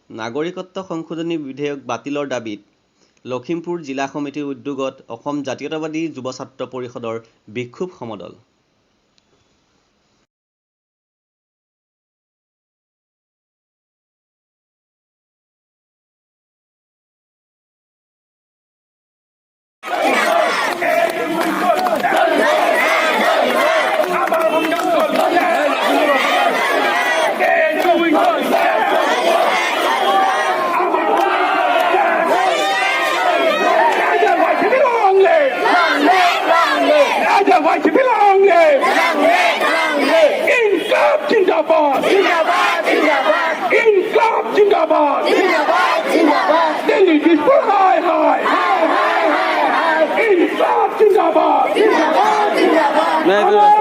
নাগৰিকত্ব সংশোধনী বিধেয়ক বাতিলৰ দাবীত লখিমপুৰ জিলা সমিতিৰ উদ্যোগত অসম জাতীয়তাবাদী যুৱ ছাত্ৰ পৰিষদৰ বিক্ষোভ সমদল। ইনকলাব জিন্দাবাদ, ইনকলাব জিন্দাবাদ। দিল্লি দিছপুৰ, হায় হায়, ইনকলাব জিন্দাবাদ।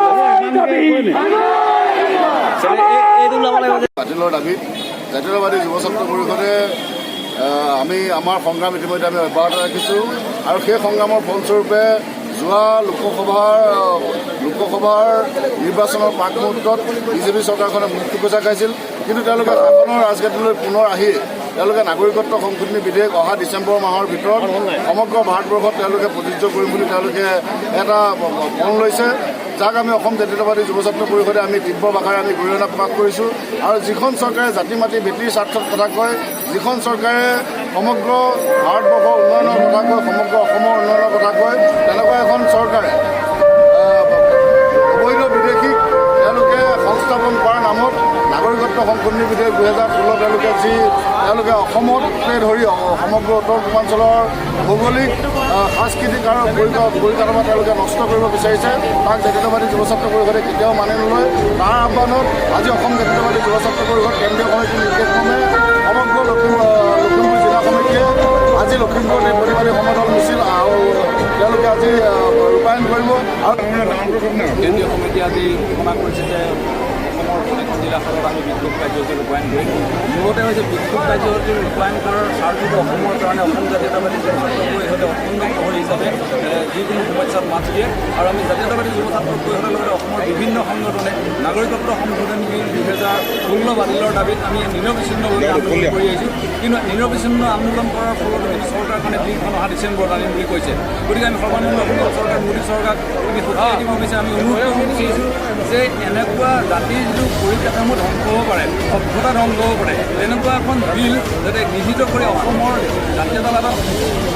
আমাৰ দাবী। বাতিলৰ দাবীত জাতীয়তাবাদী যুৱ ছাত্ৰ পৰিষদে আমি আমাৰ সংগ্ৰাম ইতিমধ্যে আমি অব্যাহত ৰাখিছোঁ আৰু সেই সংগ্ৰামৰ ফলস্বৰূপে যোৱা লোকসভাৰ নিৰ্বাচনৰ প্ৰাক মুহূৰ্তত বিজেপি চৰকাৰখনে মুখ থুকুচা খাইছিল। কিন্তু তেওঁলোকে শাসনৰ ৰাজগাদীলৈ পুনৰ আহি তেওঁলোকে নাগৰিকত্ব সংশোধনী বিধেয়ক অহা ডিচেম্বৰ মাহৰ ভিতৰত সমগ্ৰ ভাৰতবৰ্ষত তেওঁলোকে প্ৰযোজ্য কৰিম বুলি তেওঁলোকে এটা পণ লৈছে, যাক আমি অসম জাতীয়তাবাদী যুৱ ছাত্ৰ পৰিষদে আমি তীব্ৰ ভাষাৰে আমি গৰিহণা প্ৰকাশ কৰিছোঁ। আৰু যিখন চৰকাৰে জাতি, মাটি, ভেটিৰ স্বাৰ্থত কথা কয়, যিখন চৰকাৰে সমগ্ৰ ভাৰতবৰ্ষৰ উন্নয়নৰ কথা কয়, সমগ্ৰ অসমৰ উন্নয়নৰ কথা কয়, তেনেকুৱা এখন চৰকাৰে অবৈধ বিদেশীক তেওঁলোকে সংস্থাপন কৰাৰ নামত নাগৰিকত্ব সংশোধনী বিধেয়ক 2016 তেওঁলোকে যি তেওঁলোকে অসমকে ধৰি সমগ্ৰ উত্তৰ পূৰ্বাঞ্চলৰ ভৌগোলিক, সাংস্কৃতিক আৰু পৰিকাঠামো তেওঁলোকে নষ্ট কৰিব বিচাৰিছে, তাক জাতীয়তাবাদী যুৱ ছাত্ৰ পৰিষদে কেতিয়াও মানি নলয়। তাৰ আহ্বানত আজি অসম জাতীয়তাবাদী যুৱ ছাত্ৰ পৰিষদ কেন্দ্ৰীয় সমিতিৰ নিৰ্দেশক্ৰমে সমগ্ৰ লখিমপুৰ জিলা সমিতিয়ে আজি লখিমপুৰত এই প্ৰতিবাদী সমদল মিছিল আৰু তেওঁলোকে আজি ৰূপায়ণ কৰিব আৰু কেন্দ্ৰীয় সমিতিয়ে আজি ঘোষণা কৰিছে যে অসমৰ প্ৰতিখন জিলাখনত আমি বিক্ষোভ কাৰ্যসূচী ৰূপায়ণ কৰিম। মূলতে হৈছে বিক্ষোভ কাৰ্যসূচী ৰূপায়ণ কৰাৰ স্বাৰ্থটো অসমৰ কাৰণে অসম জাতীয়তাবাদী যুৱ ছাত্ৰ পৰিষদে অখণ্ড প্ৰহৰী হিচাপে যিকোনো সমস্যাত মাত দিয়ে। আৰু আমি জাতীয়তাবাদী যুৱ ছাত্ৰ পৰিষদৰ লগতে অসমৰ বিভিন্ন সংগঠনে নাগৰিকত্ব সংশোধনী বিল 2016 বাতিলৰ দাবীত আমি নিৰবিচ্ছিন্নভাৱে আন্দোলন কৰি আহিছোঁ। কিন্তু নিৰবিচ্ছিন্ন আন্দোলন কৰাৰ ফলত চৰকাৰখনে বিলখন অহা ডিচেম্বৰত আনিম বুলি কৈছে। গতিকে আমি সৰ্বানন্দ সোণোৱাল চৰকাৰ, মোদী চৰকাৰক আমি সকীয়াই দিব বিচাৰোঁ, আমি অনুৰোধ কৰিব বিচাৰিছোঁ যে এনেকুৱা জাতিৰ যিটো পৰিকাঠামো ধ্বংস হ'ব পাৰে, সভ্যতা ধ্বংস হ'ব পাৰে, তেনেকুৱা এখন বিল যাতে গৃহীত কৰি অসমৰ জাতীয়তাবাদত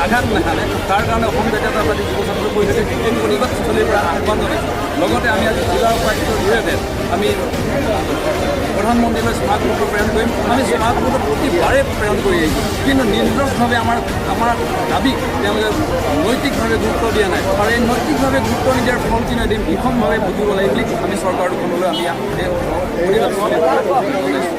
আঘাত নাহানে, তাৰ কাৰণে অসম জাতীয়তাবাদী যুৱ ছাত্ৰ পৰিষদে এই প্ৰতিবাদস্থলীৰ পৰা আহ্বান জনাইছোঁ। লগতে আমি আজি জিলা উপায়ুক্তৰ জৰিয়তে আমি প্ৰধানমন্ত্ৰীলৈ স্মাৰকপত্ৰ প্ৰেৰণ কৰিম। আমি স্মাৰকপত্ৰ প্ৰতিবাৰে প্ৰেৰণ কৰি আহিছোঁ, কিন্তু নিৰ্দোষভাৱে আমাৰ দাবীক তেওঁলোকে নৈতিকভাৱে গুৰুত্ব দিয়া নাই। আৰু এই নৈতিকভাৱে গুৰুত্ব নিদিয়াৰ ফল কিন্তু এদিন ভীষণভাৱে ভুগিব লাগিব বুলি আমি চৰকাৰ দুখনলৈ আমি এই প্ৰতিবাদস্থলীৰ পৰা জনাইছোঁ।